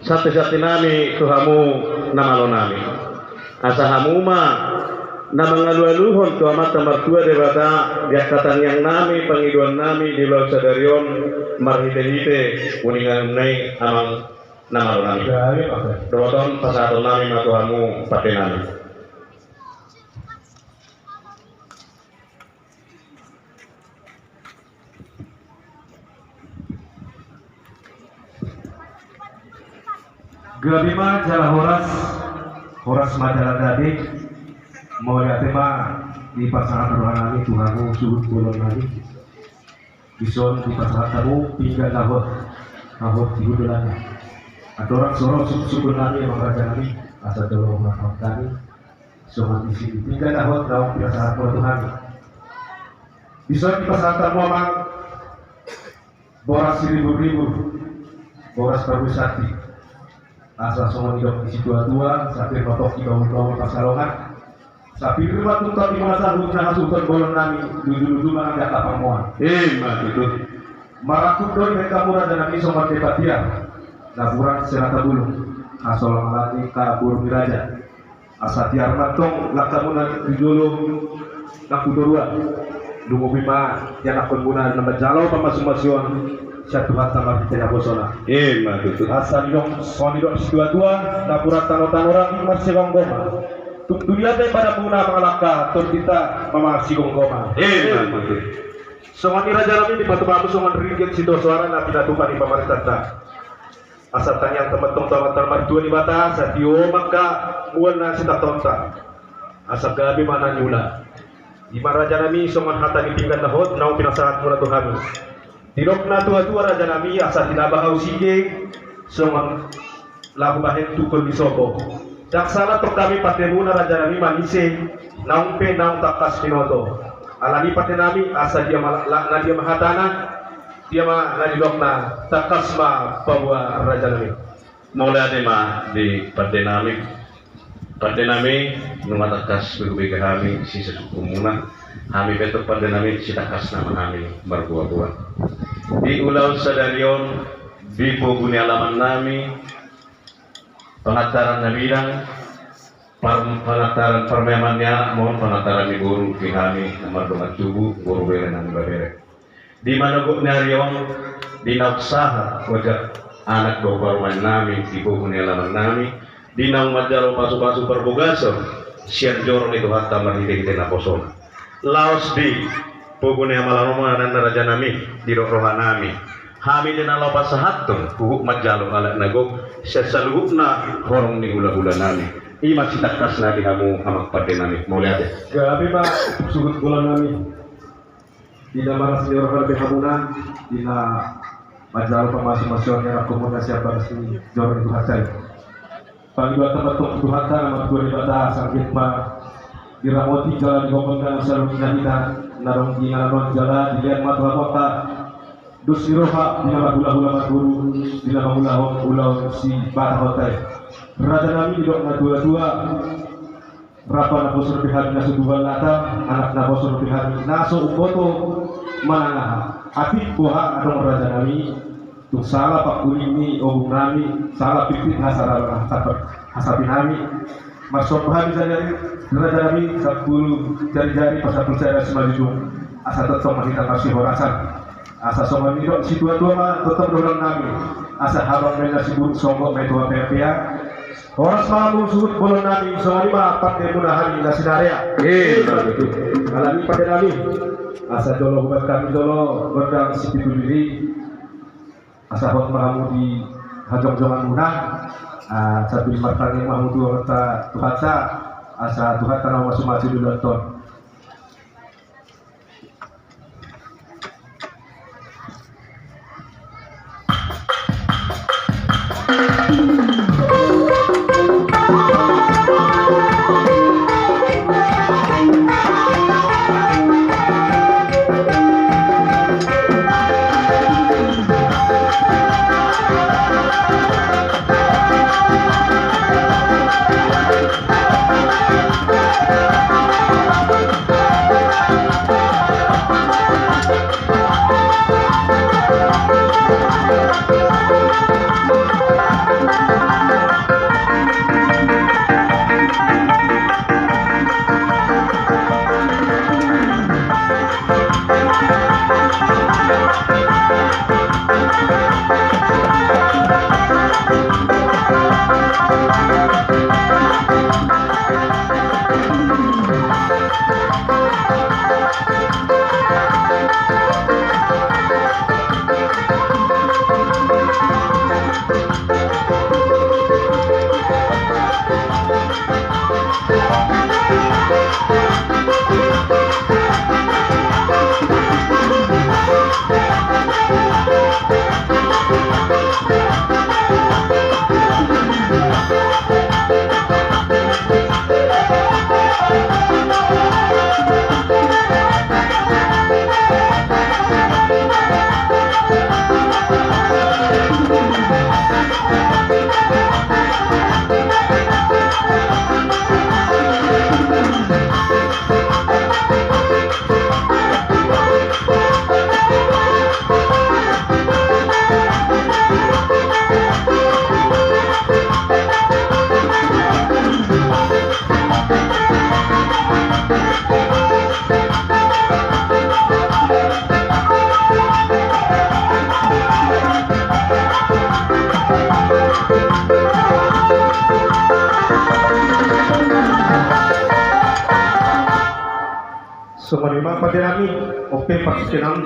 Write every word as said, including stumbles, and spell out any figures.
Santisanti nami tu hamu na malo nami. Asa hamu ma na mangalualuhon tu Amanta Martua Debata di angka tangiang nami, pangidoan nami di ulaon sadari on, marhitehite uningan nai amang na malo nami. Dohot on pasahaton nami ma tu hamu pande nami. Gabe ma jala horas, horas ma jala gabe. Mauliate ma dipasahat roha nami tu hamu suhut bolon nami. Dison dipasahat hamu pinggan na hot, na hot di hundulanna. Andorang so ro suhut-suhut nami, amang raja nami, asa jolo ma hot nami. Songon isi ni pinggan na hot naung pinasahat muna tu hami. Dison dipasahat hamu amang boras siribur-ribur, boras parbue santi. Asa songon nidok ni situa-tua, sapir ma tongki bahul-bahul pansalongan. Sapir ma tungkot di masa hut na hasuhuton bolon nami, luju-luju ma nang di angka pangomoan. Ima tutu. Marangkup do di hamu raja nami songon depa tiar, na burang sirata bulung, hasolangan ni angka boru ni raja. Asa tiar ma antong langkamuna di jolo nang tu toruan. Lumobi ma ianakhonmuna na manjalo pamasumasuon sian Tuhanta marhite naposona. Ima tutu. Asa nidok, songon nidok ni situa-tua, napuran tano-tano ranggi marsigomgoman. Tung tudia pe badanmuna mangalangka, tondinta ma marsigomgoman. Ima tutu. Songon i raja nami, dipatupa hamu songon ringgit sitio soara na pinatupa ni pamarentanta. Asa tangiang ta ma antong tu Amanta Martua Debata, asa tio ma angka mual na sitaononta. Asa gabe ma na niula. Ima raja nami songon hata ni pinggan na hot naung pinasahat muna tu hami. Didok na tua-tua raja nami, asa tinaba hau sige songon laho bahen tungkol ni sopo. Ndang sala antong hami pandemuna raja nami manise naung pe naung tangkas binoto. Alani pande nami, asa dia ma la-, na dia ma hatana, dia ma na nidokna, tangkas ma paboa raja nami. Mauliate ma di pande nami. Pande nami, nunga tangkas bege-bege hami sisungkunmuna. Hami pe antong pande nami, sitangkasna ma hami marboa-boa. Di ulaon sadari on, di pogu ni alaman nami, pangantaran na bidang, par-, pangantaran parmeaman ni anak maupun pangantaran ni boru di hami na mardongan tubu, boru bere nang ibebere. Di manogot ni ari on, di naung sahat oja anak dohot parumaen nami, di pogu ni alaman nami, di naung manjalo pasu-pasu parbogason sian joro ni Tuhanta marhite-hite naposona. Laos di pogu ni alaman on, raja nami, didok roha nami, hami di na laho pasahathon huhut manjalo alat na gok sian saluhutna horong ni hula-hula nami. Ima sitangkasna di hamu amang pande nami. Mauliate. Gabe ma suhut bolon nami. Di na marlas ni roha be hamuna, di na manjalo pamasumasuon ni anakhonmuna sian bagas ni joro ni Tuhanta i. Pangidoan ta ma antong tu Tuhanta na martua Debata, sangkit ma diramoti jala digomgom na saluhutna hita na adong di inganan on, jala dilean ma tu hamu angka dos ni roha di na marhula-hula marboru, di na mangulahon ulaon sibatahonta i. Raja nami, didok na tua-tua, rap ma naposo dope hami na so tubu lata, anak naposo dope hami na so umboto manang aha. Atik boha adong raja nami, tung sala pangkuling ni ogung nami, sala pitpit hasara-, hasap-, hasapi nami. Marsomba hami jari-jari, raja nami, sampulu jari-jari, pasampulu sada simanjujung, asa tongtong ma hita marsihorasan. Asa songon nidok ni situa-tua ma tongtong dohonon nami, asa habang ma i na siburuk, songgop ma i tu ampea-pea. Horas ma hamu suhut bolon nami, songon i ma pandemuna hami na sinarea. Eh, alani pande nami, asa jolo hubaen hami jolo gondang sipitu lili. Asa hot ma hamu di hajongjonganmuna. Ah, sambil martangiang ma hamu tu Amanta Tuhanta, asa Tuhanta na mamasu-masu di ulaon on. Songon i ma pande nami, on pe parsisinami.